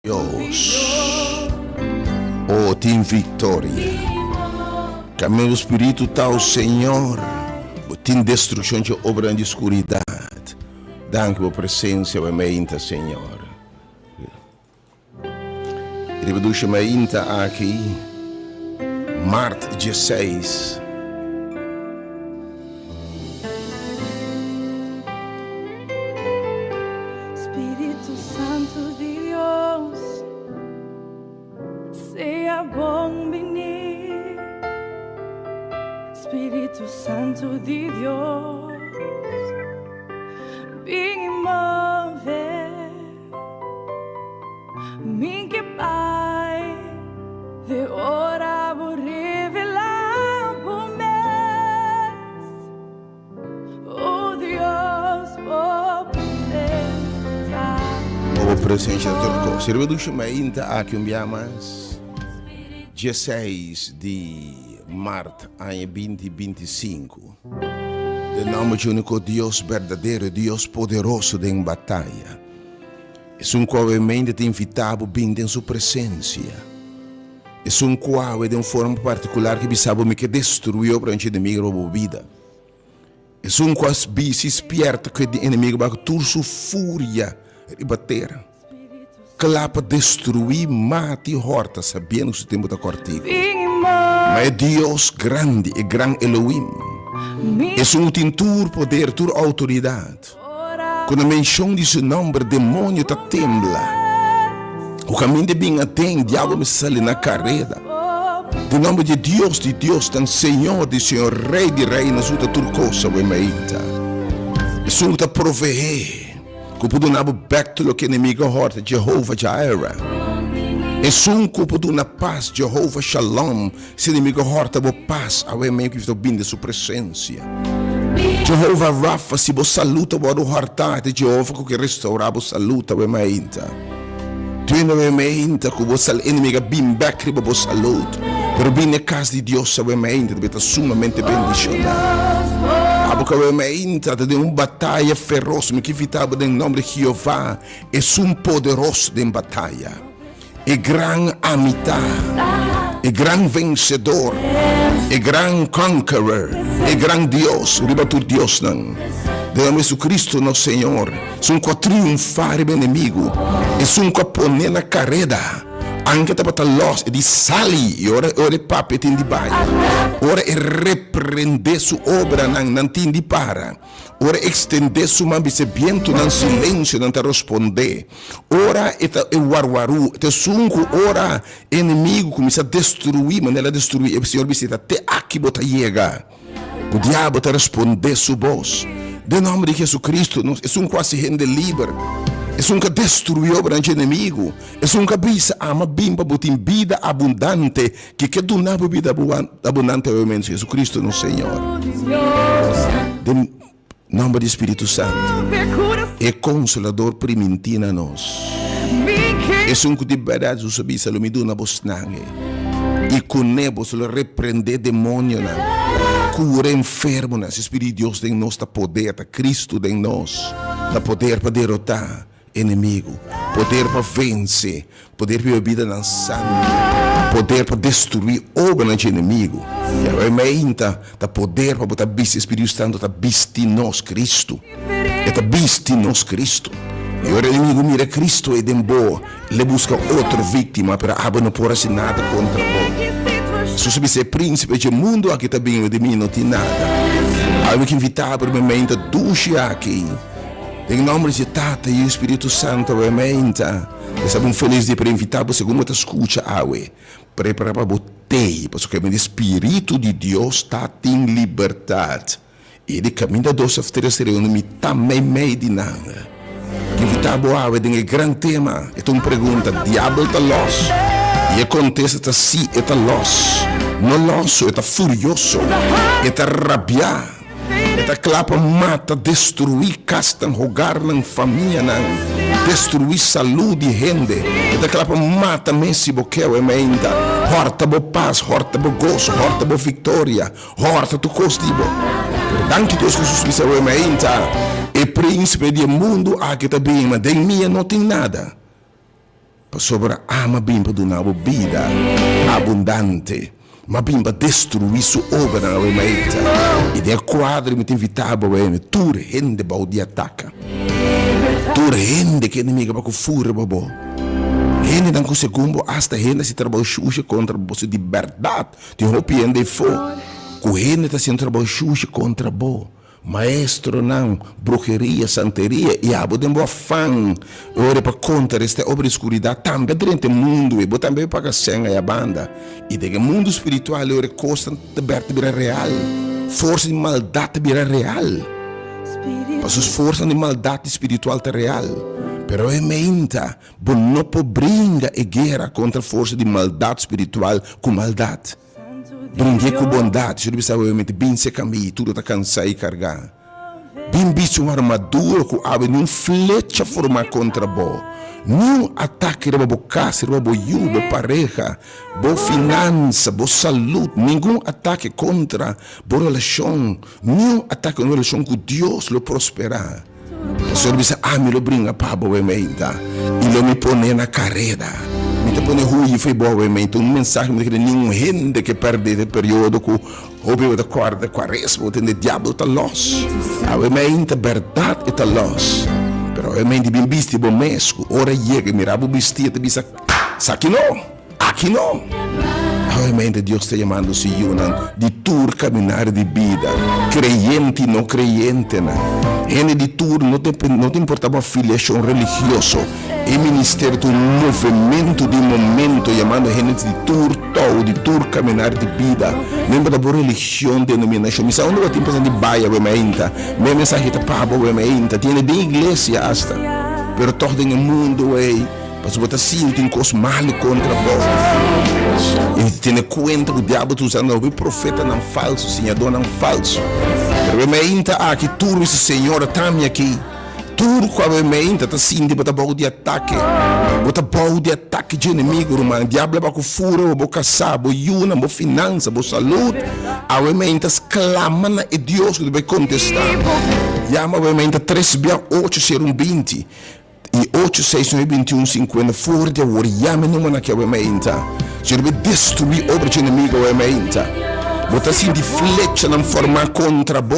Dios. Oh, tin victoria. Camino Spiritu ta o Señor. Bo tin destruccion dje obranan di oscuridad. Danki bo presencia bo meinta, Señor. Riba dushi meinta aki, maart 16. Spiritu Santu di Dios, sea bon bini. Spiritu Santu di Dios, bin i move. Mi ke bai de ora bo revelá bo mes. O Dios, bo presencia ta. Bo presencia ta tur cos. Sirbi dushi mainta aki un bia mas. Dieseis di mart aña binti 25. Den nomber dje unico Dios berdadero, Dios poderoso den bataya. Esun ku awemente ta invitá bo bin den su presensia. Esun ku awe den un forma partikular ke bisa bo mi ke destruí obra dje enemigo riba bo bida. Esun ku a bisi spierta ku e enemigo bai ku tur su furia riba tera, kla pa destruí, mata i hòrta, sabiendo ku su tempu ta kòrtiku. Ma e Dios grandi, e gran Elohim, esun ku tin tur poder, tur outoridat, Ku na menshon di su nòmber demonio ta tembla. Ku kaminda bin aden, diablo mester sali na kareda. Den nòmber di e Dios di diosnan, Señor di señor, Rei di reinan, su ta tur kos awe mainta. Esun ku ta proveé, ku por duna bo bèk tur loke enemigo a hòrta, Jehovah Jireh. Esun ku por duna pas, Jehovah Shalom. Si enemigo hòrta bo pas, awe mei ku ta bin den su presensia. Jehovah Rapha, si bo salú ta wòrdu hòrtá, ta Jehovah ku ke restourá bo salú awe mainta. Duna awe mainta ku bo sal enemigo a bin bèk riba bo salud, pero bin na e kas di Dios awe mainta ta ta sumamente bendishoná. Abo ku awe mainta ta den un bataya feros, mi ke invitá bo den nòmber di Jehovah, esun poderoso den bataya. E gran Amita, e gran Vencedor, e gran Conqueror, e gran Dios riba tur diosnan. Den nomber di Jesucristo nos Señor, esun cu a triunfa riba enemigo, esun cu a pone na careda, anke tabata los, e di sali, y ora ora e papia tin di bai, ora e reprende su obranan, nan tin di para. Ora e extendé su man bisa e bientunan silencio, nan ta rospondé. Ora e ta e warwarú, ta esun ku ora e enemigu kuminsá destruí manera el a destruí e Señor bisa ta te aki bo ta yega. Ku diabel ta respondé su bos. Den nòmber di Jesucristo nos esun ku hasi hende liber, esun ku a destruí obranan dje enemigu, esun ku a bisa ama bin pa bo tin bida abundante, Ke ke duna bo bida abundante awe mens Jesucristo nos Señor. Den nomber di Spiritu Santo, e Consolador priminti na nos. Esun cu di berdad Jesus a bisa lo mi duna bosnan e, y cune boso lo reprende demonionan, cura enfermonan. Si Spiritu di Dios den nos ta poder, ta Cristo den nos, ta poder pa derota. Enemigu, poder pa vense, poder pa biba bidanan santu, poder pa destruí obranan dje enemigu. Yahweh meinta ta poder pa bo ta bisti, e Spiritu Santu ta bisti nos Kristu. E ta bisti nos Kristu. I ora enemigu mira Kristu ei den bo, el a buska otro víktima, pero abo no por hasi nada kontra bo. Hesus a bisa e prínsipe dje mundu aki ta bin, di mi no tin nada. Awe mi ke invitá bo riba e meinta dushi aki. Den nomber dje Tata, Yu i Spiritu Santo, awe meinta. Esaki un felis dia pa invita bo segun bo ta skucha awe. Prepara pa bo tei, pasobra kaminda e Spiritu di Dios ta tin libertat. I di kaminda dos òf tres reuni mi ta meimei di nan. Invita bo awe den e gran tema. E ta un pregunta, Diabel ta lòs? I e kontesta ta si, e ta lòs. No lòs, e ta furioso. E ta rabiá. E ta kla pa mata, destruí kasnan, hogarnan, famianan, destruí salú di hende. E ta kla pa mata mes si bo ke awe meinta. Hòrta bo pas, hòrta bo goso, hòrta bo viktoria, hòrta tur kos di bo. Pero danki Dios ku Hesus bisa awe meinta, E prínsipe di e mundu aki ta bin, ma den mi e no tin nada. Pasobra Ami a bin pa duna bo bida abundante, Mi a bin pa destruí su obranan awe maita. I den e kuadro mi ta invitá bo awe tur hende bou di ataka. Tur hende ku enemigo pa ku fura pa bo. Hendenan ku segun bo asta hende hasi trabou shushi kontra bo. Si di bèrdat tin hopi hende efo ku hende ta hasiendo trabou shushi kontra bo. Maestronan, bruheria, santeria i abo den bo afan e ora pa kontrarestá e obra di skuridat tambe a drenta e mundu ei. Bo tambe a paga sèn aya banda. I den e mundu spiritual e ora e kosnan ta bèrta bira real. Forsa di maldat ta bira real. Pasobra forsanan di maldat spiritual ta real. Pero e meinta, bo no por bringa e guera kontra forsa di maldat spiritual ku maldat. Bringu'é ku bondat. Su bisa obviamente, Bin seka mi, tur ta kansá i kargá. Bin bisti un armadura ku awe niun flecha formá kontra bo, niun atake riba bo kas, riba bo yu, bo pareha, bo finansa, bo salud, ningun atake kontra bo relashon, niun atake un relashon ku Dios lo prosperá. Pasobra bisa, Ami lo bringa pa bo wemeinta, i lo mi pon'é na kareda. Mi ta pone hui fo'i bo wemeinta. Un mensahe mi ta kere ningun hende ke pèrdè den periodo ku hopi bo ta kòrda kuaresma, bo tende diabel ta lòs. Awemeinta bèrdat e ta lòs, pero awemeinta bin bisti bo mes ku ora yega i mira bo bistí e ta bisa, Sa ki no! Aki no! Awe Dios ta yamando su yunan di tur kaminar di bida, kreyente i no kreyentenan. Hende di tur, no ta no ta importa bo afiliashon religioso, e ministerio ta un movementu di momento yamando hende di tur tou, di tur kaminar di bida, no importa bo religion, denominashon. Mi sa unda bo tin pasan di bai awe mainta, mi e mensahe ta pa bo awe mainta. Tin hende den iglesia asta, pero tòg den e mundu ei. Pasobra bo ta sinti un kos malu kontra bo. I tene kuenta ku diabel ta usando hopi profetanan falsu, siñadónan falsu. Pero e meinta aki tur bisa, Señor, ata mi aki. Tur ku awe meinta ta sinti bo ta bou di atake. Bo ta bou di atake dje enemigu, ruman. Diabel a bai ku fura bo, bo kasá, bo yunan, bo finansa, bo salud. Awe meinta sklama na e Dios ku ta bai kontestá. Yama awe meinta tres bia ocho sero un 20. I ocho, seis, nuebe, bintiun, sinkuenta, For di awor yama e numbernan aki awe mainta. Señor bo destruí obra dje enemigo awe mainta. Bo ta sinti flechanan formá kontra bo,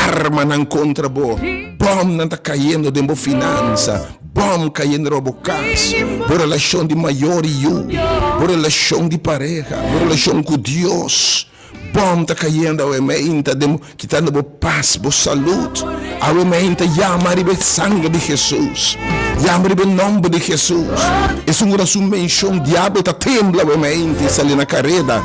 armanan kontra bo, bòmnan ta kayendo den bo finansa, bòm kayendo riba bo kas, bo relashon di mayor i yu, bo relashon di pareha, bo relashon ku Dios. Bom ta cayendo awe meinta den bo, kitando bo pas, bo salud. Awe meinta yama riba e sangre di Jesus. Yama riba e nomber di Jesus. Esun cu ta su mencion, diabel ta tembla awe meinta y sali na careda.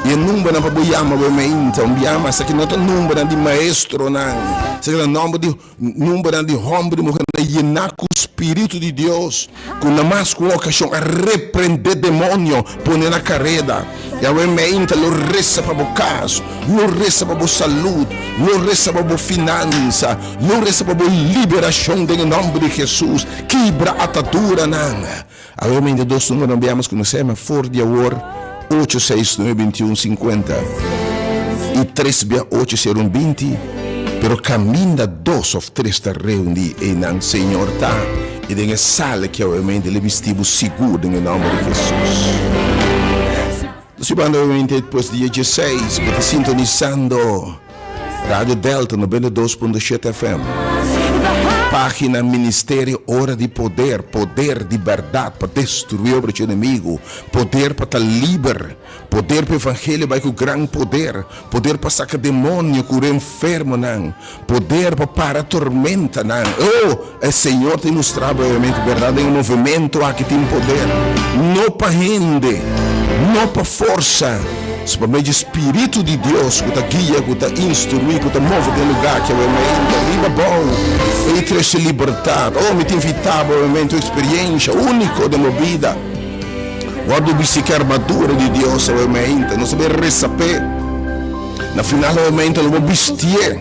Y e numbernan pa bo yama awe meinta, un biaha mas, esaki no ta numbernan di maestronan, esaki ta nomber di. Numbernan di hòmber i muhernan yená ku spiritu di Dios, ku na mas ku un okashon a reprendé demonio, pone na kareda. Yahweh meinta lo resa pa bo kas, lo resa pa bo salud, lo resa pa bo finansa, lo resa pa bo liberashon den e nòmber di Hesus. Kibra ataduranan. Awe meinta dos numbernan biamos ku nos hema for di awor, ocho seis nuebe bintiun sinkuenta i tres bia ocho sero un binti, pero kaminda dos òf tres ta reuní einan Señor ta, i den e sala ki awe meinta el e bisti bo sigur den e nòmber di Hesus. Nos banda awe meinta pues dia dieseis bo ta sintonisando. Radio Delta 92.7 FM. Página Ministerio Ora di Poder, poder di berdad pa destruí obra dje enemigo, poder pa ta liber, poder pa evangelio bai ku gran poder, poder pa saka demonio, kura enfermonan, poder pa para tormentanan. Oh, e Señor ta ilustrá bo obviamente berdad den e movimento aki tin poder, no pa hende, no pa forsa. Si pa medio di Spiritu di Dios ku ta guia, ku ta instruí, ku ta move den lugá aki awe mainta, riba bou ei trese libertat. Oh, mi ta invitá bo awe mainta un eksperiensha úniko den bo bida. Wòrdu bisti ku e armadura di Dios awe mainta. Nos ta bai resa p'e. Na final awe mainta lo bo bistié.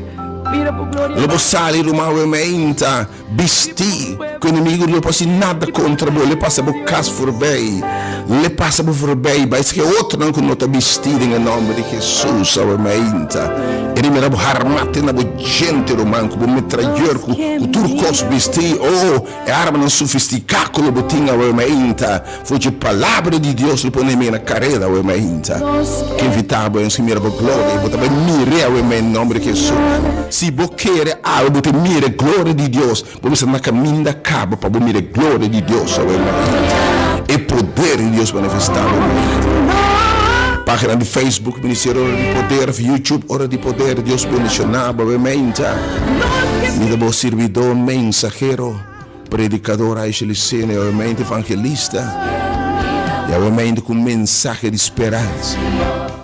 Lo bo sali ruman awe mainta bistí ku. Ku enemigu no por hasi nada kontra bo, le pasa bo kas forbei, le pasa bo forbei, bai ske otronan ku no ta bistí den e nòmber di Hesus awe mainta. E di mira bo harmá te na bo djente, ruman, ku bo metrayeur, ku tur kos bistí, oh, e armanan sofistiká ku lo bo tin awe mainta, for dje Palabra di Dios lo pone mi na kareda awe mainta. Ke invitá bo ens mira bo gloria, i bo ta bai mir'é awe mei den nòmber di Hesus. Si bo kere awe bo ta mira e gloria di Dios. Bo mester na kaminda kaba pa bo mira e gloria di Dios awe mainta. E poder di Dios manifestá awe mainta. Página di Facebook Ministerio Ora di Poder of YouTube Ora di Poder Dios bendishoná bo awe mainta. Mi ta bo sirbidó, mensahero, predikador Aisha Licena i awe mainta evangelista. I awe mainta ku un mensahe di speransa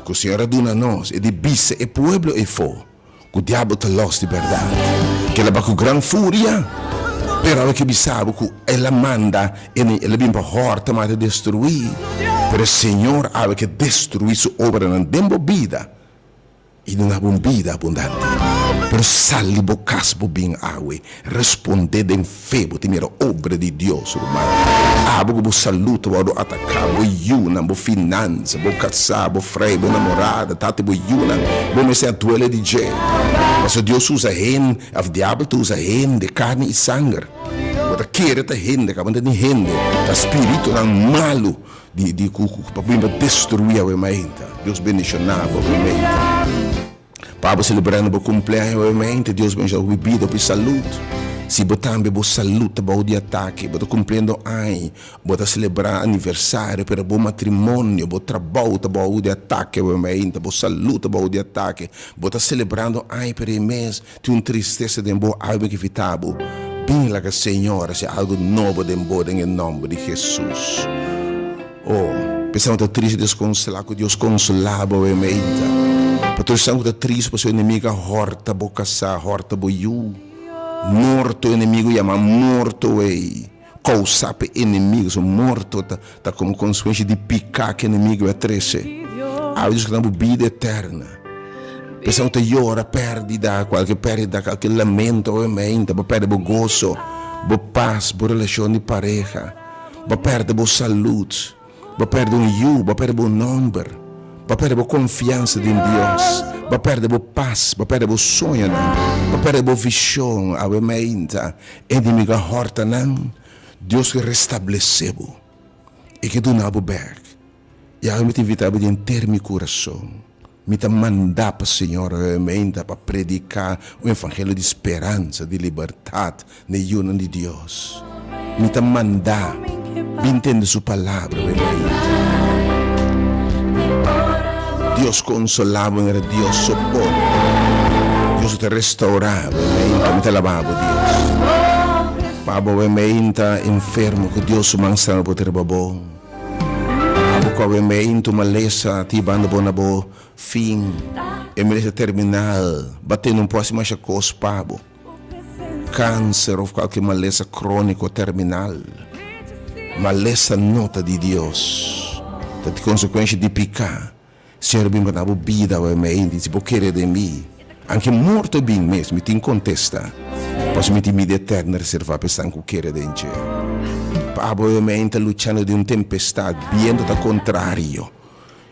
ku Señor a duna nos e di bisa e pueblo efo. Ku diabel ta lòs di bèrdat. Kel a ba ku gran furia, pero awe ke bisa bo ku el a manda el a bin pa hòrta, mata i destruí. Pero e Señor awe ke destruí su obranan den bo bida i duna bo un bida abundante. Pero sali bo kas bo bin awe, respondé den fe bo tin mira obra di Dios ruman. Abo ku bo salud ta wòrdu ataká, bo yunan, bo finansa, bo kasá, bo frei, bo namorada, tata bo yunan, bo mester a duele di dje. Pasobra Dios usa hende, òf diabel ta usa hende, karni i sanger. Bo ta kere ta hende, kaba no ta ni hende, ta spiritunan malu di di ku ku pa bin pa destruí awe mainta. Dios bendishoná bo awe mainta. Pa bo selebrando bo kumpleaño obviamente Dios bendiciona hopi bida hopi salud. Si bo tambe bo salud ta bou di atake, bo ta kumpliendo aña, bo ta selebrá aniversario pero bo matrimonio, bo trabou ta bou di atake obviamente, bo salud ta bou di atake, bo ta selebrando aña pero e mes tin un tristesa den bo, algo ke fita bo. Bin laga Señor hasi algo nobo den bo den e nomber di Jesus. Oh, p'esnan ku ta tristu deskonsolá, ku Dios konsolá bo awe meinta. Pa tur esnan ku ta tristu pasobra enemigu a hòrta bo kasá, hòrta bo yu. Morto enemigu yama morto ei, kousá pa e enemigu. So morto ta ta komo konsekuensia di piká ku enemigu a trese. Awe Dios ke duna bo bida eterna. P'esnan ku ta yora pèrdida, kualke pèrdida, kualke lamento awe meinta, bo pèrdè bo goso, bo pas, bo relashon di pareha. Bo a pèrdè bo salud, bo a pèrdè un yu, bo a pèrdè bo nòmber, bo a pèrdè bo konfiansa den Dios, bo a pèrdè bo pas, bo a pèrdè bo soñonan, bo a pèrdè bo vishon. Awe mainta e enemigu a hòrta nan. Dios ke restablesé bo, e ke duna bo bèk. I awe mi ta invitá bo di henter mi kurason. Mi ta mandá pa Señor realmente pa prediká un evangelio di speransa, di libertat na e yunan di Dios. Mi ta mandá bin tende Su palabra realmente. Dios konsolá bo manera Dios so por. Dios ta restourá bo realmente. Mi ta alabá bo Dios. Pa bo realmente enfermo ku Dios su man sana por ta riba bo. Abo ku awe mei tuma lesa ti banda bo na bo fin e malesa terminal ba tene un por hasi masha kos pa bo. Kanser of kualke malesa kroniko terminal. Malesa no ta di Dios, ta di konsekuensha di piká. Señor a bin pa na bo bida awe mei di si bo kere den mi, anke morto a bin mes, mi tin kontesta, pasobra mi tin bida eterno reservá pa esnan ku kere den dje. Pa abo awe mei ta luchando den un tempestad, biento ta kontrario,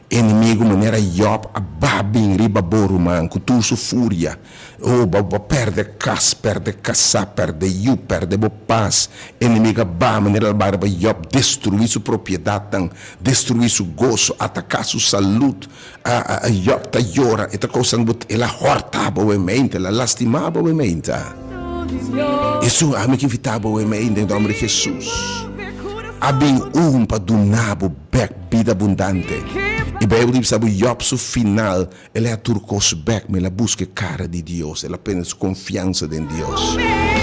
enemigu manera Job a ba bin riba bo ruman ku tur su furia, oh bo a pèrdè kas, pèrdè kasá, pèrdè yu, pèrdè bo pas, enemigu a ba manera el a ba riba Job, destruí su propiedatnan, Destruí su goso, ataká su salud. A Job ta yora, e ta kousando bo, el a hòrta bo mente, el a lastimá bo mente. Esun ami ke invitá bo mente den nòmber di Hesus. A bin un pa duna bo bèk bida abundante. E Beibel ta bisa bo Job su final El a tur kos bèk, ma el a buska e kara di Dios, el a pone su konfiansa den Dios.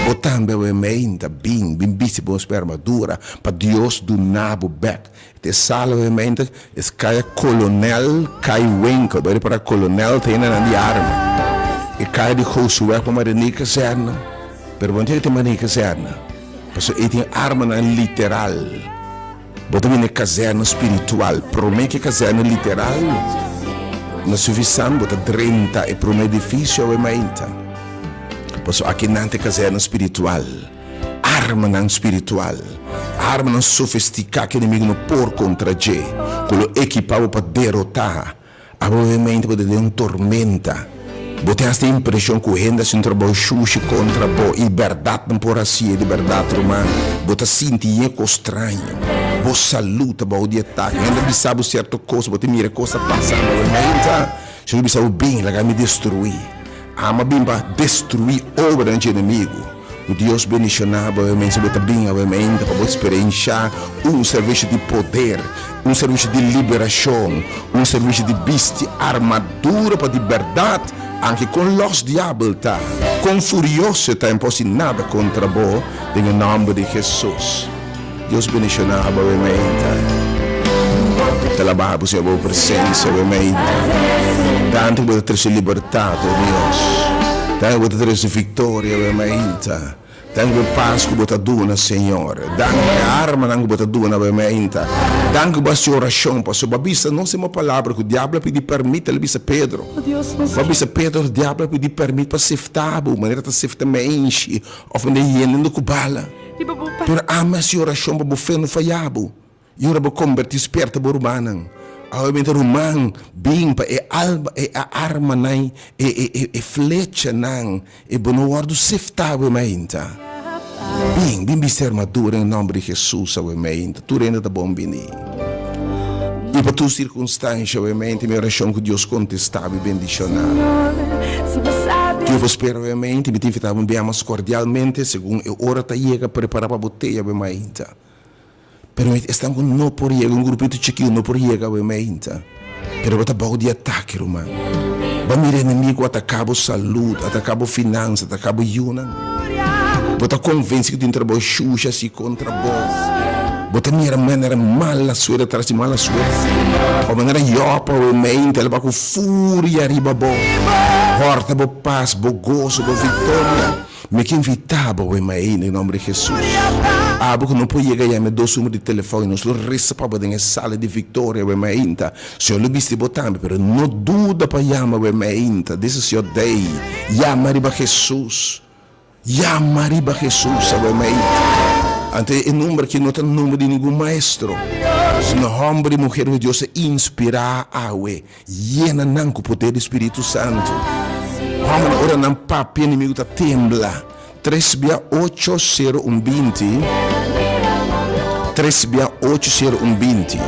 Bo tambe awe meinta, bin, bin bisti bo mes armadura pa Dios duna bo bèk. Te sala awe meinta, es kaya Kolonel Kai Winkel, bo a repará Kolonel ta hende nan di arma. E kaya di Josué pa Marinee Kazerne, pero bo no tin ke Marinee Kazerne, pasobra ei tin armanan literal. Bo ta bini e kazèrna spiritual promé ku e kazèrna literal. Na Suvisan bo ta drenta e promé edifisio awe mainta. Pasobra aki nan ta e kazèrna spiritual. armanan spiritual, armanan sofisticá ku enemigu no por kontra dje, ku lo ekipá bo pa derotá. Abo obviamente bo ta den un tormenta. Bo tin hasta e impreshon ku hende hasi un trabou shushi kontra bo i bèrdat no por hasié di bèrdat ruman. Bo ta sinti yen kos straño. Bo salú ta bou di atake. Hende a bisa bo sierto kos, bo ta mira kos ta pasa. Obviamente si bo bisa bo bin laga mi destruí. Ama bin pa destruí obranan dje enemigu. Ku Dios bendishoná bo awe bo ta bin awe mainta pa bo eksperenshá un servisio di poder, un servisio di liberashon, un servisio di bisti armadura pa di bèrdat, anke kon lòs diabel ta, kon furioso e ta, e no por hasi nada kontra bo den e nòmber di Hesus. Dios bendishoná bo awe mainta. Ta labá bo Señor bo presensia awe mainta. Danki ku bo ta trese libertat, o Dios. Danki ku bo ta trese viktoria awe mainta. Danki pa e pas ku bo ta duna, Señor. Danki pa e armanan ku bo ta duna awe mainta. Danki ku bo hasi orashon, pasobra bo a bisa nos den bo palabra ku diablo a pidi pèrmit, el a bisa Pedro. Bo a bisa Pedro, diablo a pidi pèrmit pa sefta bo, manera ta sefta meinshi òf manera yende ku bala. Pero ami hasi orashon pa bo fe no faya bo, i ora bo kombertí spierta bo rumannan. Awe ruman, bin pa e alma, e armanan, e e e flechanan, e bo no wòrdu seftá awe mainta. Bin, bin bisti armadura den nòmber di Hesus awe mainta. Tur hende ta bon bini. I pa tur sirkunstansha awe mainta mi orashon ku Dios kontestá bo i bendishoná bo. Yo por spera obviamente mi ta invita bo un bia mas cordialmente segun e ora ta yega prepara pa bo tea awe mainta. Pero mi esnan cu no por yega un grupito chikito no por yega awe mainta pero bo ta bao di atake ruman. Bo a mira enemigo ataka bo salud, ataka bo finansa, ataka bo yunan. Bo ta convenci cu tin trabao shusha asi contra bo. Bo ta mira manera mala suerte tras di mala suerte. O manera Job awe mainta el a ba cu furia riba bo, hòrta bo pas, bo goso, bo viktoria. Mi ke invitá bo awe maina den nòmber di Hesus. Abo ku no por yega yama e dos numero di telefòn i nos lo resa pa bo den e sala di viktoria awe mainta. Señor lo bisti bo tambe, pero no duda pa yama awe mainta. This is your day. Yama riba Hesus. Yama riba Hesus awe mainta. Anto e number aki no ta number di ningun maestro, sino homber i muher ku Dios a inspirá awe, yena nan ku poder di Spiritu Santu. Hombernan ora nan papia enemigu ta tembla. Tres bia ocho sero un binti, tres bia ocho sero un binti.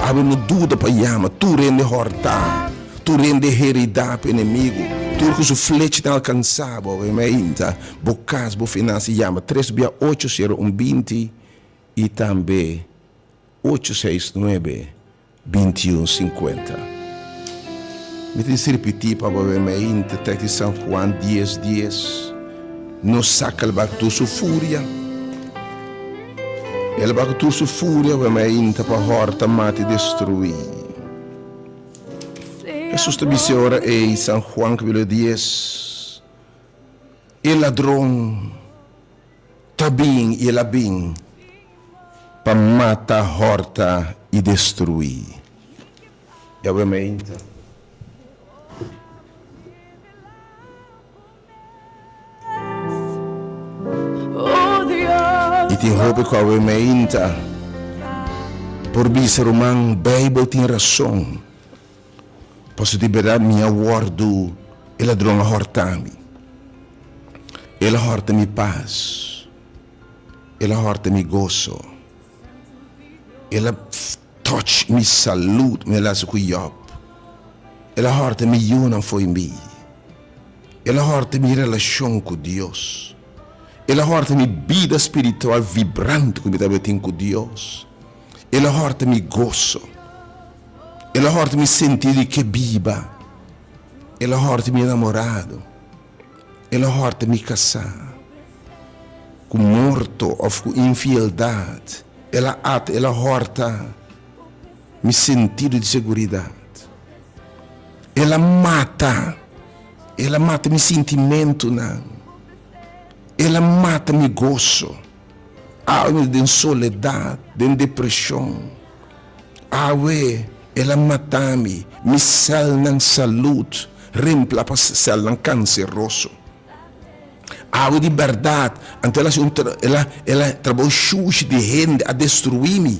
Awe no duda pa yama tur hende hòrtá. Tur hende heridá pa enemigu, tur ku su flechanan alkansá bo awe mainta, bo kas, bo finansa, yama tres bia ocho sero un 20 i tambe ocho seis nuebe 21 sinkuenta. Mi tin sirpití pa bo awe mainta tèk di San Juan dies dies, No saka el bak tur su furia, el bak tur su furia awe mainta pa hòrta, mata i destruí. Hesus ta bisa e ora ei, San Juan capítulo dies, E ladron ta bin i el a bin pa mata, hòrta i destruí. Yahweh meinta. I tin hopi ku awe meinta por bisa, Ruman, Beibel tin rason. Pasobra di bèrdat mi a wòrdu, e ladron a hòrta mi. El a hòrta mi pas. El a hòrta mi goso. El a touch mi salud, mi a lasa ku Job. El a hòrta mi yunan fo'i mi. El a hòrta mi relashon ku Dios. El a hòrta mi bida spiritual vibrante ku mi tabatin ku Dios. El a hòrta mi goso. El a hòrta mi sentido di ke biba. El a hòrta mi enamorado. El a hòrta mi kasá. Ku morto òf ku infieldat, el a ata, el a hòrta mi sentido di seguridat. El a mata, el a mata mi sintimentunan. El a mata mi goso. Awe mi ta den soledat, den depreshon. Awe el a mata mi, mi sèlnan salud rempla pa sèlnan kanseroso. Awe di bèrdat. Anto el a hasi un el a el a trabou shushi di hende a destruí mi.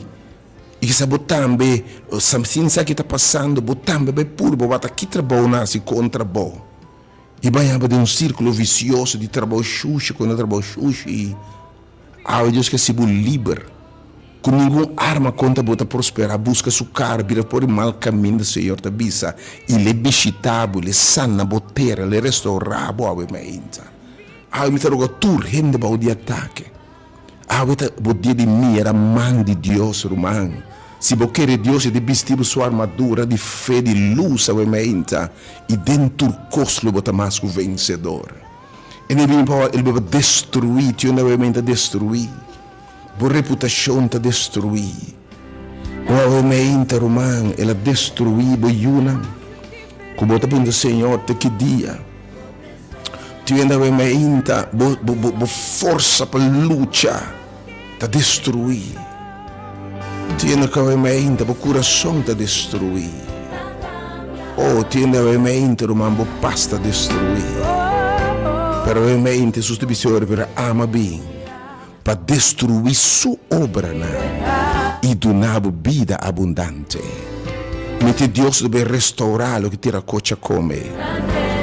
I kisa bo tambe sin sa ki ta pasando bo tambe bai purba wak ta ki trabou nan hasi kontra bo. I bai aba den un sirkulo visioso di trabou shushi kontra trabou shushi. Awe Dios ke hasi bo liber. Ku ningun arma kontra bo ta prosperá. Buska su kara, bira for di mal kaminda, Señor ta bisa, i l'e bishitá bo, l'e sana bo tera, l'e restourá bo awe mainta. Awe mi ta roga tur hende bou di atake. Awe ta bo dia di mira man di Dios, ruman. Si bo kere Dios, e ta bisti bo su armadura di fe, di lus awe mainta, i den tur kos lo bo ta mas ku vensedor. E ne bin pa el bo destruí, ti unda awe mainta destruí. Bo reputashon ta destruí. O awe meinta, ruman, el a destruí bo yunan. Ku bo ta puntra Señor te ki dia? Ti unda awe meinta bo bo bo forsa pa lucha ta destruí. Ti unda ku awe meinta bo kurason ta destruí. O ti unda awe meinta, ruman, bo pas ta destruí. Pero awe meinta Hesus ta bisa ora, pero ama bin. Pa destruí su obranan i duna bo bida abundante. Mi te Dios lo bay restaurá loke tirakocha kome.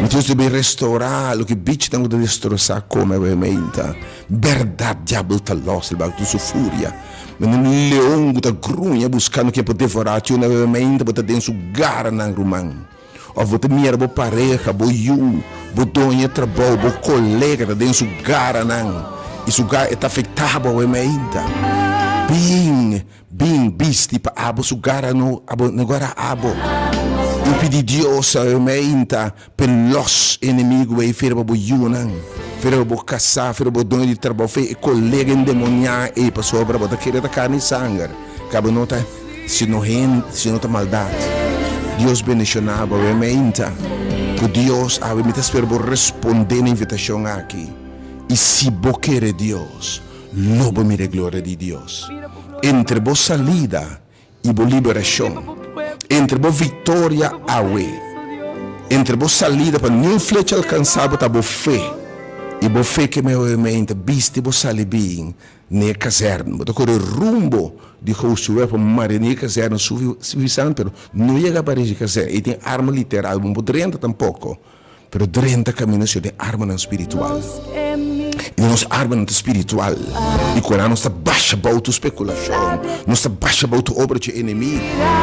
Mi Dios lo bay restaurá loke bichinan ku ta destrosá kome awe meinta. Bèrdat diabel ta lòs riba tur su furia. Manera un leon ku ta gruña buskando ken por devorá ti un awe meinta bo ta den su garanan ruman. Of bo ta mira bo pareha, bo yu, bo doño e trabou, bo kolega ta den su garanan i su gara e ta afektá bo awe meinta. Bin, bin bisti pa abo su gara no abo no gara abo. I pidi Dios awe meinta p'e lòs enemigu ei fera pa bo yunan, fera pa bo kasá, fera pa bo doño di trabou, fera e kolega endemoniá ei pasobra bo ta kere ta karni i sanger, ku abo no ta. Si no hende, si no ta maldat. Dios bendiciona bo awe meinta. Cu Dios awe mi ta spera bo responde na invitacion aki. Y si bo kere Dios, lo bo mira e gloria di Dios. Entre bo salida y bo liberacion, entre bo victoria awe, entre bo salida pa niun flecha alcansa bo ta bo fe. Y bo fe ke mi awe meinta bisti bo sali bin N'e kazèrn. Bo ta kore rumbo di Josué pa mare n'e kazèrn sufi pero no yega pa rigi kazèrn. Ei tin arma literal, bo no por drenta tampoko, pero drenta kaminda si den armanan spiritual. I nos armanan ta spiritual i ku nan nos ta basha bou tur spekulashon, nos ta basha bou tur obra dje enemigu,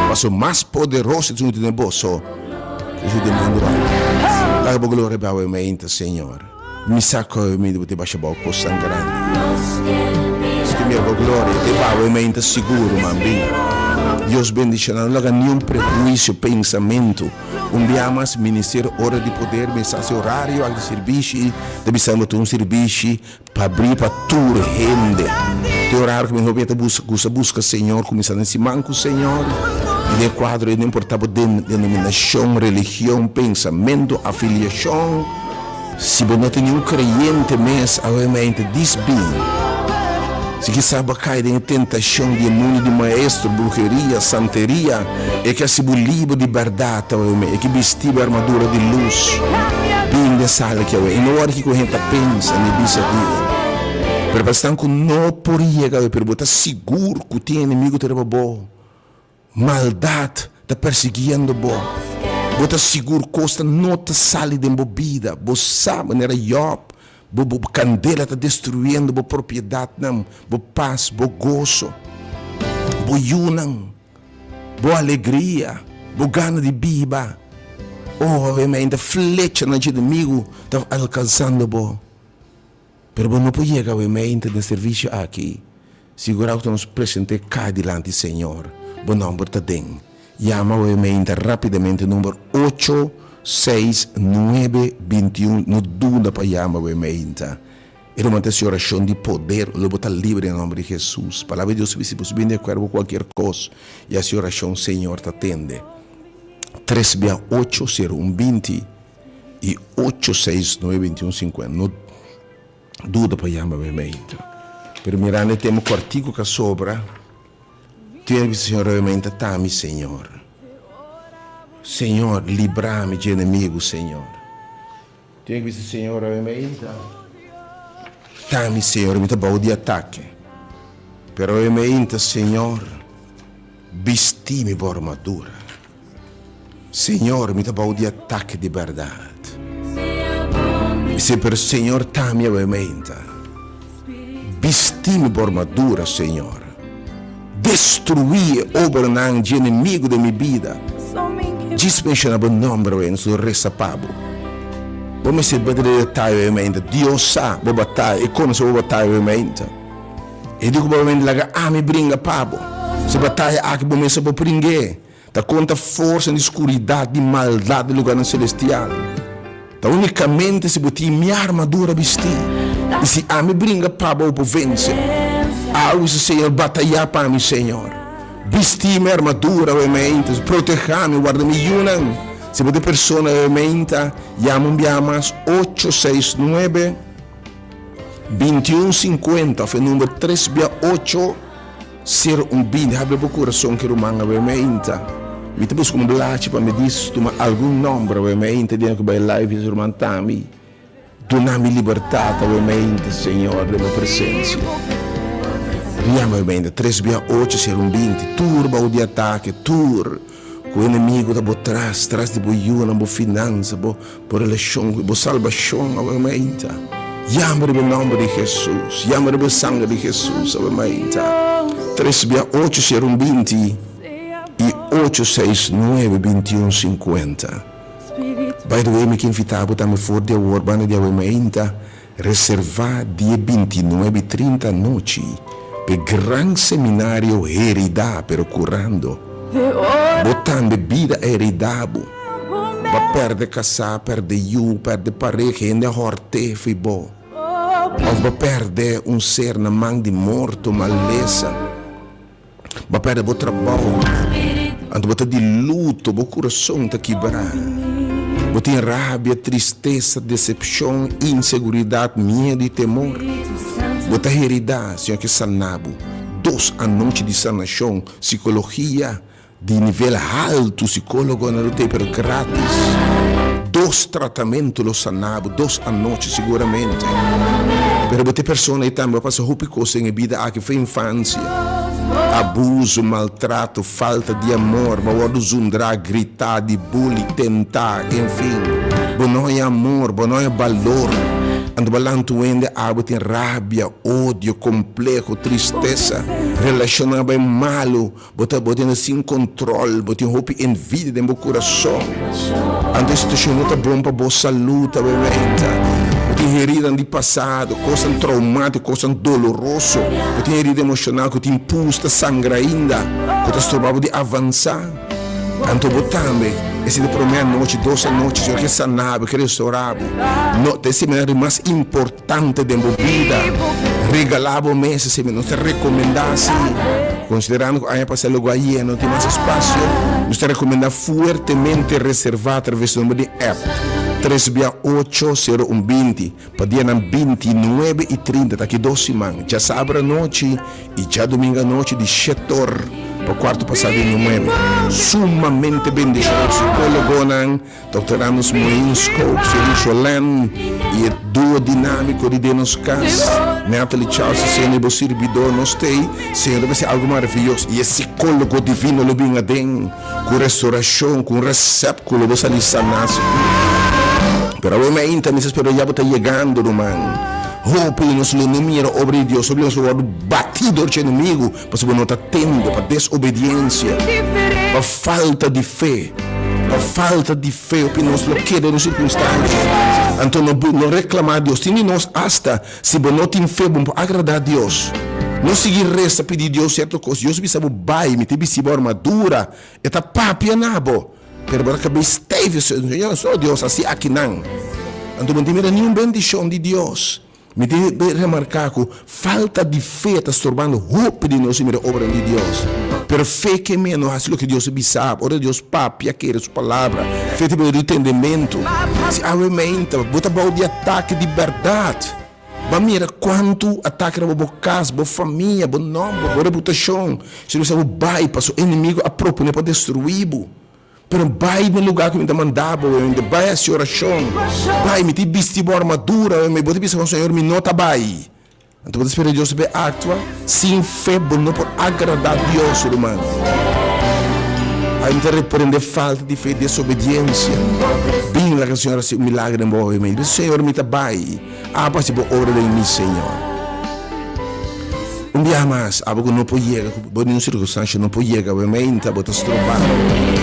pasobra mas poderoso esun ku tin den boso ku esun den mundu aki. Laga bo gloria bai awe mainta, Señor. Mi sa koe mi bo te basha bao kosnan grandi. Ski mira bo gloria te bawe mi ainda sigur man bin. Dios bendiciona no laga niun prehuicio pensamentu un bia mas ministerio ora di poder mi sa si horario aki di sirbishi ta bisa bo ta un sirbishi pa bri pa tur hende te horario ku mi hopi ta gusta buska Señor kuminsa den siman ku Señor i den kuadro ei no importa bo denominacion religion pensamentu afiliacion. Si bo no ta ni un kreyente mes, awe mente dis bin. Si kisas bo a kai den e tentashon di e mundu di maestro, bruheria, santeria, e ke hasi bo liber di bèrdat awe me, e ke bisti bo armadura di lus. Bin den sala aki awe. I no wòrdu kiko hende ta pensa ni bisa di bo. Pero pa esnan ku no por yega awe, pero bo ta sigur ku tin enemigu ta riba bo, Maldat ta persiguiendo bo. Bo ta sigur kosnan no ta sali den bo bida. Bo sa manera Job, bo bo kandela ta destruyendo bo propiedatnan, bo pas, bo goso, bo yunan, bo alegria, bo gana di biba. Oh, awe flechanan dje enemigu ta alkansando bo. Pero bo no por yega awe meinta den servicio aki, sigura cu ta nos presente ca dilanti Señor, bo nomber ta den. Yama awe meinta rapidamente number ocho, seis, nuebe, bintiun, no duda pa yama awe meinta. E lo manda esi oracion di poder, lo bo ta libre den nomber di Jesus. Palabra di Dios ta bisa si boso bini di acuerdo cu cualkier cos y haci oracion Señor ta tende. Tres bia ocho, cero, un, binti. I ocho seis nuebe bintiun sinkuenta. No duda pa yama mi meinta. Pero mirando e tempo kòrtiku ku a sobra, tin a bisa Señor, Meinta ta mi, Señor. Señor, libra mi dje enemigu, Señor. Tin a bisa Señor, Meinta. Ta mi, Señor, mi ta bou di atake. Pero e meinta, Señor, bisti mi bo armadura. Señor, mi ta bou di atake di bèrdat. Bis'é, pero Señor, ta mi awe meinta. Bisti mi bo armadura, Señor. Destruí e obranan dje enemigu den mi bida. Djis menshoná bo nòmber awe, nos lo resa pa bo. Bo mester bati den detaye awe meinta. Dios sa bo bataya, e konosé bo bataya awe meinta. E di ku bo awe meinta, laga ami bringa pa bo. Si bataya aki bo mester por bring'é. Ta konta forsa di skuridat di maldat di lugarnan selestial. Ta únikamente si bo tin mi armadura bistí i si ami bringa pa bo por vense. Awe si Señor batayá pa mi, Señor. Bistí mi armadura awe meinta, protehá mi, warda mi yunan. Si bo ta e persona awe meinta, yama un biaha mas ocho seis nuebe, 21 50 òf e number tres bia ocho. Ser un bini habri bo kurason ki ruman awe meinta. Mi ta buska un blachi pa mi dis tuma algun nomber awe meinta di ku bai live di ruman Tami. Duna mi libertat awe meinta Señor den bo presensia. Yama awe meinta tres bia ocho ser un 20 tur bou di atake tur ku enemigo ta bo tras tras di bo yunan bo finansa bo Bo relashon ku bo salbashon awe mainta. Yama riba e nòmber di Hesus. Yama riba e sanger di Hesus awe mainta. Tres bia ocho sero un 20 i ocho seis nuebe 21 50. By the way mi ke invita bo tambe for di awor banda di awe mainta reserva dia 29 i 30 anochi pa e gran seminario Herida pero Curando. Bo tambe bida a herida bo. Bo a perde kasá, perde yu, perde pareha, hende a hòrt'é fo'i bo. Òf bo a perde un ser na man di morto, malesa. Bo a perde bo trabou. Anto bo ta di luto, bo kurason ta kibrá. Bo tin rabia, tristesa, desepshon, inseguridat, miedu i temor. Bo ta heridá, Señor ke sana bo. Dos anochi di sanashon, sikologia, Di nivel haltu sikólogonan lo tei pero gratis. Dos tratamentu lo sana bo, dos anochi siguramente. Pero bo ta e persona ei tambe bo a pasa hopi kos den e bida aki for infansia. Abuso, maltrato, falta di amor, bo a wòrdu zundrá, gritá, di bully, tentá, enfin. Bo no haña amor, bo no haña balor. Anto bo a lanta un hende abo tin rabia, odio, kompleho, tristesa, relashonnan a bai malu. Bo ta bo tene sin control, bo tin hopi envidia den bo curason. Anto e situacion no ta bon pa bo salud awemente. Bo tin heridanan di pasado, cosnan traumatico, cosnan doloroso. Bo tin herida emocional cu tin pus ta sangra ainda, cu ta stroba bo di avansa. Anto bo tambe, esei ta prome anochi, dos anochi, Señor ke sana bo, ke restaura bo. No, ta e seminario mas importante. Tante den bo bida, regalá bo mes esei. Nos ta rekomendá si, konsiderando ku aña pasá logo a yena, no tin mas espasio, nos ta rekomendá fuertemente reservá atraves di number di app tres bia ocho sero un 20 pa dianan 29 i 30, ta aki dos siman, djasabra anochi i djadumingu anochi di shet or pa kuarto pasá di nuebe. Sumamente bendishoná psikólogonan. Dòkter Anders Moinskop, Felicio Len i e duo dinámiko di Den Nos Kas, Natalie Charles i Seni bo sirbidó, nos t'ei, Señor ta bisa algu maravioso i e sikólogo divino lo bin aden ku restorashon, ku un resèpt ku lo bo sali saná sigur. Pero awe mainta mi sa spera ya bo ta yegando, ruman. Hopi di nos lo no mira obra di Dios, hopi di nos lo wòrdu batí dor dje enemigu pasobra bo no ta tende, pa desobediensia, pa falta di fe. Pa falta di fe hopi nos lo keda den sirkunstansia. Anto no no reklamá Dios. Tin di nos asta si bo no tin fe bo no por agradá Dios. No sigui resa pidi Dios sierto kos. Dios bisa bo bai, mi ta bisti bo armadura. E ta papia na bo. Pero bo ta kab'é stijf. Señor, so Dios hasi akinan. Anto bo no tin mira niun bendishon di Dios. Mi tin di remarká ku falta di fe ta storbando hopi di nos di mira obranan di Dios. Pero fe ke mea no hasi loke Dios a bisa bo. Ora Dios papia, kere su palabra. Fe ta bini di tendementu. Si awe meinta bo ta bou di atake di bèrdat, bo a mira kuantu atake riba bo kas, bo famia, bo nòmber, bo reputashon. Si Dios a bisa bo bai, pasobra enemigu a proponé pa destruí bo. Pero bai na lugar ku mi ta manda bo, wende bai hasi orashon, bai, mi ta bisti bo armadura, wende bo ta bisa kon Señor, mi no ta bai. Anto bo ta spera Dios be actua? Sin fe bo no por agrada Dios, ruman. Ai mi ta reprende falta di fe, desobediencia. Bin laga Señor haci un milagro den bo hopi mente. Bisa, Señor, mi ta bai. Abo haci bo obra den mi, Señor. Un biaha mas, abo cu no por yega, cu bo ningun circunstancia no por yega, bo meinta, bo ta stroba,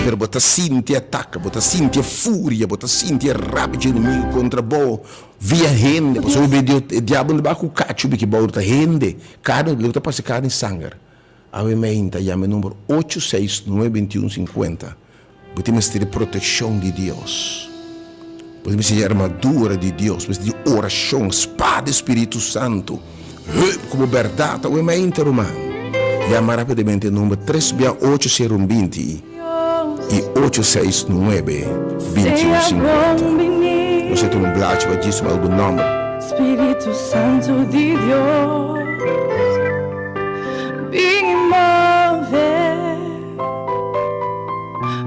pero bo ta sinti e atake, bo ta sinti e furia, bo ta sinti e rabia dje enemigo contra bo. Via hende, pasobra bo di e diabel no ta ku kachu biki bou, ta hende, karni, loke ta parse karni sanger. Awe meinta yama e number ocho seis nuebe bintiun sinkuenta. Bo tin mester di protekshon di Dios. Bo tin mester di armadura di Dios, mester di orashon, spada di Spiritu Santu, heup ku bo bèrdat. Awe meinta ruman, yama rapidamente e number tres bia ocho sero un binti. I ocho seis nuebe 21 50. Nos a tuma un blachi pa djis tuma algun nomber. Spiritu Santu di Dios, bin i move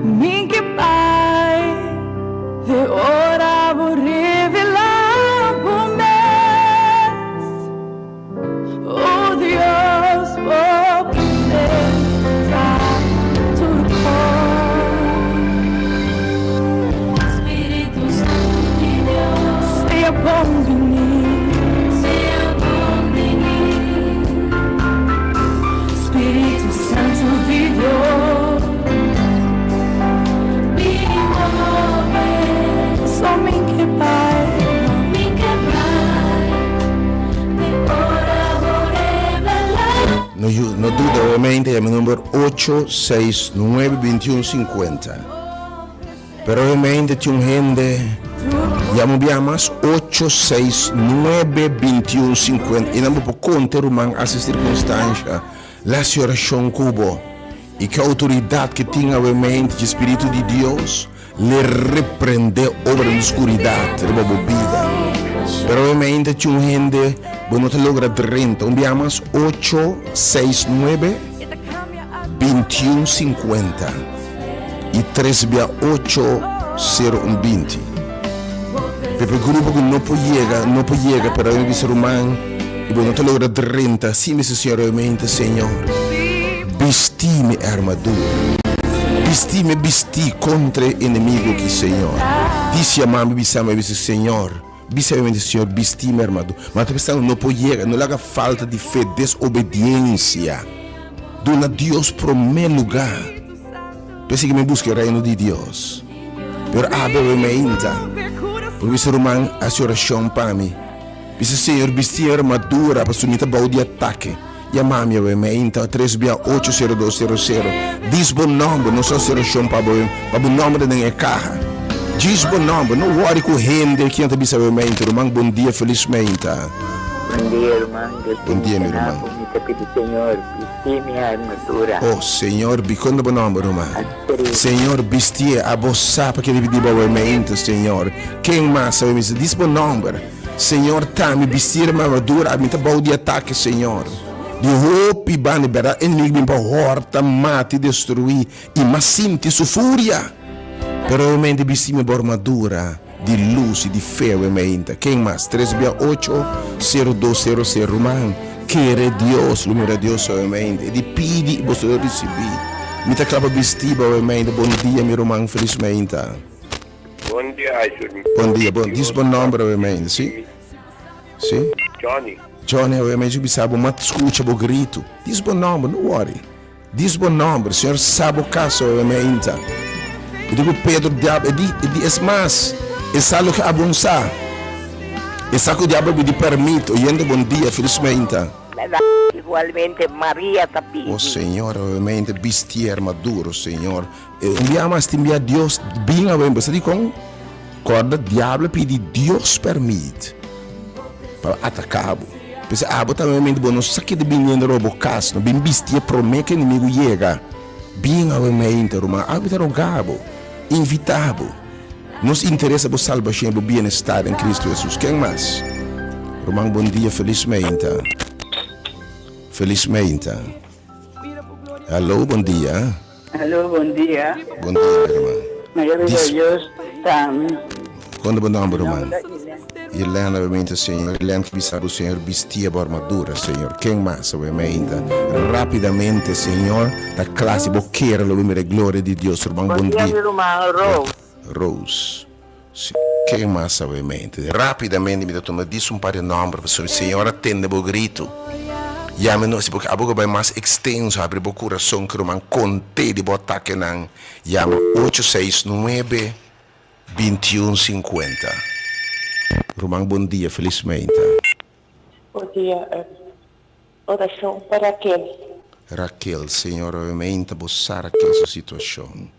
mi ke bai de ora bo revelá bo mes. Oh Dios, bo presencia ta tur cos. Spiritu Santu di Dios, sea bon bini. Sea bon bini. Spiritu Santu di Dios, bin move. So mi ke bai. Mi ke bai. No yu, no duda obviamente yama e number ocho seis nuebe bintiun sinkuenta. Pero obviamente tin un hende yama un bia mas ocho seis nuebe bintiun sinkuenta i nan bo por konta e ruman hasi sirkunstansha la hasi orashon ku bo i ke outoridat ke tin awemente dje spiritu di Dios. Le reprende obra di oscuridad riba bo bida. Pero obviamente tin un hende bo no ta logra drenta. Un bia mas ocho seis nuebe bintiun sinkuenta i tres bia ocho sero un binti. Pepe grupo ku no por yega no por yega pero mi bisa ruman i bo no ta logra drenta si mi bisa Señor obviamente Señor bisti mi armadura. Bisti mi bisti kontra e enemigo ki Señor. Disi a mami bisa mi bisa Señor bisa mi mente Señor bisti mi armadura. Ma ta pensando no por yega no laga falta di fe desobediencia duna Dios prome lugar. P'esei ki mi buska e reino di Dios. Pero awe mi mainta por bisa ruman hasi oracion pa mi. Bisa Señor bisti e armadura pasobra mi ta bou di atake. Yama mi awe meinta tres bia ocho sero dos sero sero. Dis bo nomber, nos hasi orashon pa bo, pa bo nomber ta den e kaha. Djis bo nomber, no wòri ku hende kian ta bisa awe meinta, ruman bon dia felis meinta. Bon dia ruman, Dios Bon dia mi bendiciona ruman. bo, mi ta pidi Señor bisti mi armadura. Oh Señor, bi konta bo nomber ruman. Astrid. Señor bistié, abo sa pa kere pidi bo awe meinta Señor. Ken mas awe mester dis bo nomber. Señor ta mi bistir mi armadura, mi ta bou di atake, Señor. Di hopi banda, berdad, enemigo bin pa horta, mata i destruí, i m'a sinti su furia. Pero obviamente bisti mi bo armadura di lus i di fe awe mainta. Ken mas? Tres bia ocho, sero dos, sero sero. Ruman, kere Dios, lo mira Dios awe mainta. E di pidi i boso lo risibí. Mi ta kla pa bisti bo awe mainta. Bon dia, mi ruman, felis mainta. Bon dia, Aishur. Bon dia, bon. Dis bo nomber awe mainta, si? Si? Johnny. Johnny awe mainta bisa bo mat scucha bo grito. Dis bo nomber, no worry. Dis bo nomber, Señor sa bo caso awe mainta. E di cu Pedro diablo, e di, e di es mas, e sa loke abo no sa. E sa cu diablo a pidi permit. Oyente bon dia, felis mainta. Igualmente Maria ta pidi. Oh Señor, awe mainta bisti armadura, Señor. Un bia mas tin bia Dios bin awe bo sa dikon? Kòrda diablo pidi Dios pèrmit pa ataka bo. P'esei abo tambe mente bo no sa ke ta biniendo riba bo kas no. Bin bistié promé ku enemigu yega. Bin awe mente ruman, abo ta roga bo, invitá bo. Nos interesa bo salbashon i bo bienestar den Kristu Hesus. Ken mas? Ruman bon dia, felis meinta. Felis meinta. Hallo, bon dia. Aló, bon dia. Bon dia, mi ruman. Mayor di Dis Dios ta mi. Kon ta bo nomber, Mi ruman? nomber ta Ines. Yelena obviamente Señor. Yelena ke bisa bo Señor bistia bo armadura Señor. Ken mas obviamente. Rapidamente Señor ta kla si bo kere lo bo mira e gloria di Dios ruman Bon bon dia dia. mi ruman Rose. Rose. Si ken mas obviamente. Rapidamente mi ta tuma dis un par di nomber pasobra Señor a tende bo gritu. Yama nos porque abo ke bai mas extenso habri bo kurason ke ruman konte di bo atakenan yama ocho seis nuebe 21 50. Ruman bon dia felis meinta. Bon dia oracion pa Raquel. Raquel señor awe meinta bo sa Raquel su situacion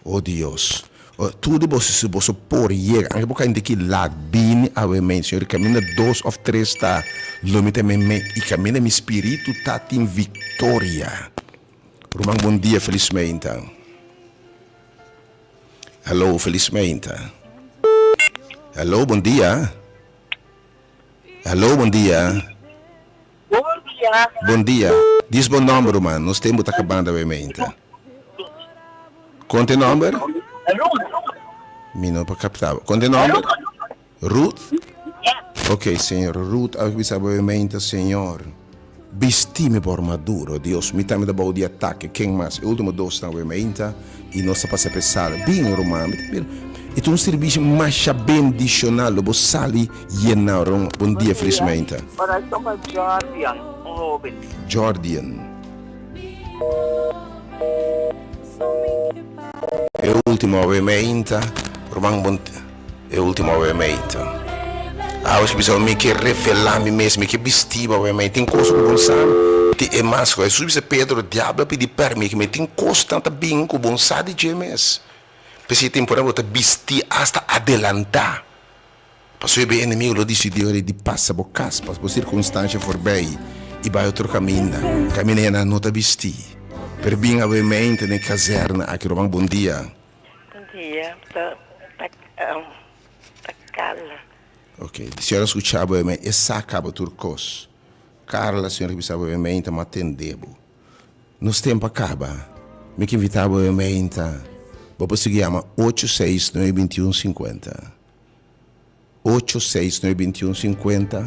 oh Dios oh tur di boso si boso por yega anke bo kainta ki laat bini awe meinta señor kaminda dos of tres ta lo mi ta mei y kaminda mi spiritu ta tin victoria ruman bon dia felis meinta. Hello, felis meinta. Hello, bon dia. Hello, bon dia. Bon dia. Bon dia. Dis bo nomber, ruman. Nos tempo ta kabando awe meinta. Konta e nomber? Ruth. Mi no por kapta. Konta e nomber? Ruth? Ok, Señor. Ruth a bisa bo e meinta, Señor, bisti mi bo armadura, oh Dios. Mi tambe ta bou di atake. Ken mas? E ultimo dosnan awe meinta, i nos ta pasa pa e sala. Bin, ruman. Mi ta mira. E ta un sirbishi masha bendishonal. Lo bo sali yená. Bon Bon dia, felis dia. meinta. Oracion pa Jordian, un hoben. Jordian. E ultimo awe meinta, ruman bon. E ultimo awemeita. Awe si bisa mi ke revelá mi mes, mi ke bisti bo awemeita. Tin kos ku bon sa di e mas. Hesus bisa Pedro, diablo a pidi permi mi. Tin kosnan ta bin ku bon sa di dje mes. P'esei e temporada bo ta bisti asta adelantá. Pasobra e enemigo lo disidí ora di pasa bo kas, pasa bo sirkunstansha forbei i bai otro kaminda. Kaminda ya nan no ta bistí. Pero bin awemeita den e kazèrna aki, ruman, bon dia. Bon dia, ta ta ta Carla. Ok, di señora scucha bo e sa caba tur cos. Carla, señora ki bisa bo e meinta ma tende bo. Nos tempo a caba. Mi ke invita bo e meinta. Bo por sigui yama ocho seis nuebe bintiun sinkuenta. Ocho seis nuebe bintiun sinkuenta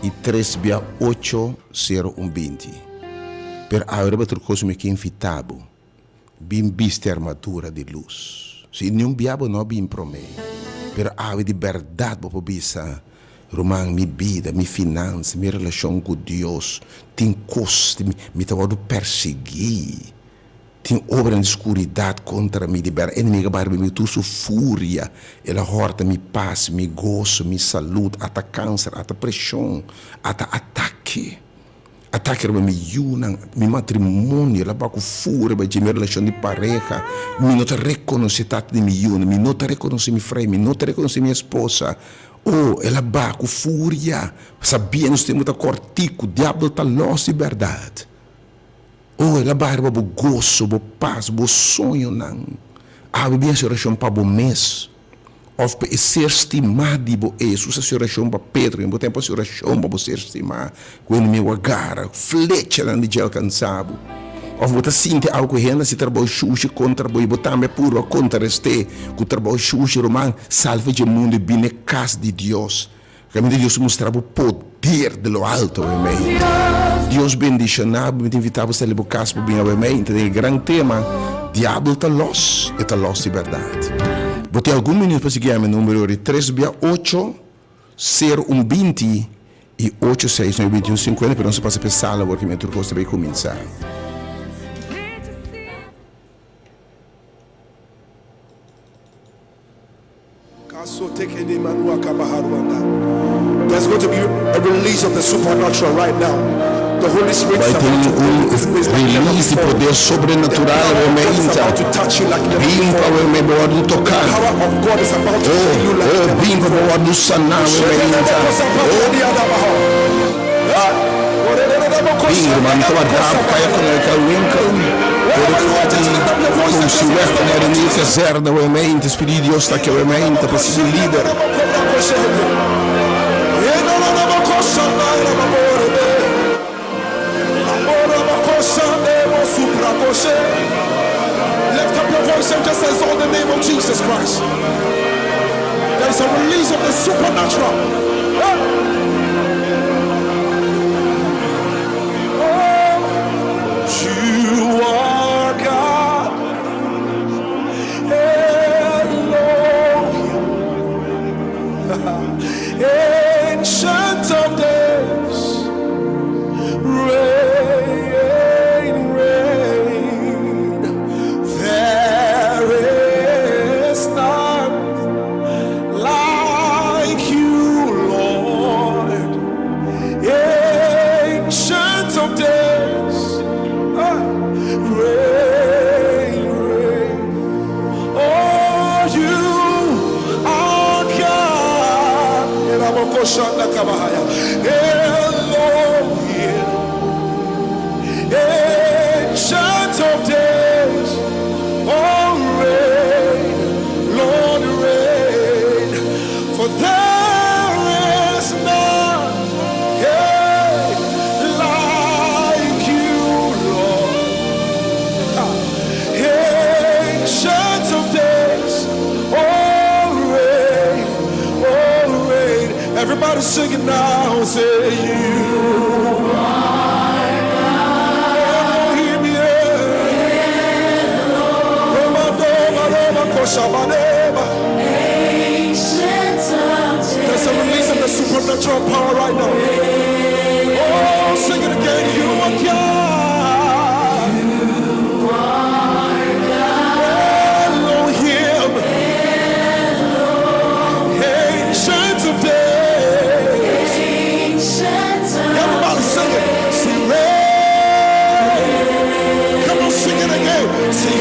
i tres bia ocho sero un binti. Pero awe riba tur cos mi ke invita bo. Bin bisti armadura di lus. Si niun bia bo no a bin promé, pero awe di bèrdat bo por bisa, Ruman, mi bida, mi finansa, mi relashon ku Dios tin kos, mi ta wòrdu persiguí, tin obranan di skuridat kontra mi, di bèrdat enemigu a bai riba mi ku tur su furia, el a hòrta mi pas, mi goso, mi salud, ata kanser, ata preshon, ata atake. Atake riba mi yunan, mi matrimonio, el a baku fu riba dje, mi relashon di pareha. Mi no ta rekonosé tata di mi yunan, mi no ta rekonosé mi frei, mi no ta rekonosé mi esposa. Oh, el a baku furia, sabia nos tempu ta kòrtiku, diabel ta lòs di bèrdat. Oh, el a baha riba bo goso, bo pas, bo soñonan. Awe bin hasi orashon pa bo mes. Òf pa e ser stimá di bo. Hesus hasi orashon pa Pedro, i bo tempu hasi orashon pa bo ser stimá, ku enemigu a gara flechanan di dje alkansá bo. Òf bo ta sinti algu ku hende hasi trabou shushi kontra bo, i bo tambe a purba kontrarest'é ku trabou shushi. Ruman, salva dje mundu i bini e kas di Dios. Kaminda Dios mustra bo poder di lo alto awe. Dios bendiciona bo. Mi ta invita bo sali bo cas pa bin awe mei. Ta den e gran tema, Diabel ta los, e ta los di berdad. Bo tin algun minuut pa sigui yama e numero di tres bia ocho, sero un binti y ocho seis nuebe binti un sinkuenta, pero nos ta pasa pa e sala awor ki mi tur cos ta bay cuminsa. There's going to be a release of the supernatural right now. The Holy Spirit Bai is tin about to un open this place like never release di before. poder The sobrenatural power awe of me God is inta. about to touch you like never Bin pa before. awe me bo wòrdu The toká. power of God is about to Oh, heal you like oh, never bin pa bo before. wòrdu saná awe me inta. Oh, bin ruman, mi ta warda bo kaya kon e ka winkel. Ora ku un ku si wèg ta na Renier Kazerne awe me inta. Spiritu di Dios ta aki awe me inta pa si lider. Lift up your voice and just exalt the name of Jesus Christ. There is a release of the supernatural. right now. Oh, sing it again. You are God. You are God. Elohim. Ancient of days. Everybody sing it. Say, "Reign." Come on, sing it again. Say,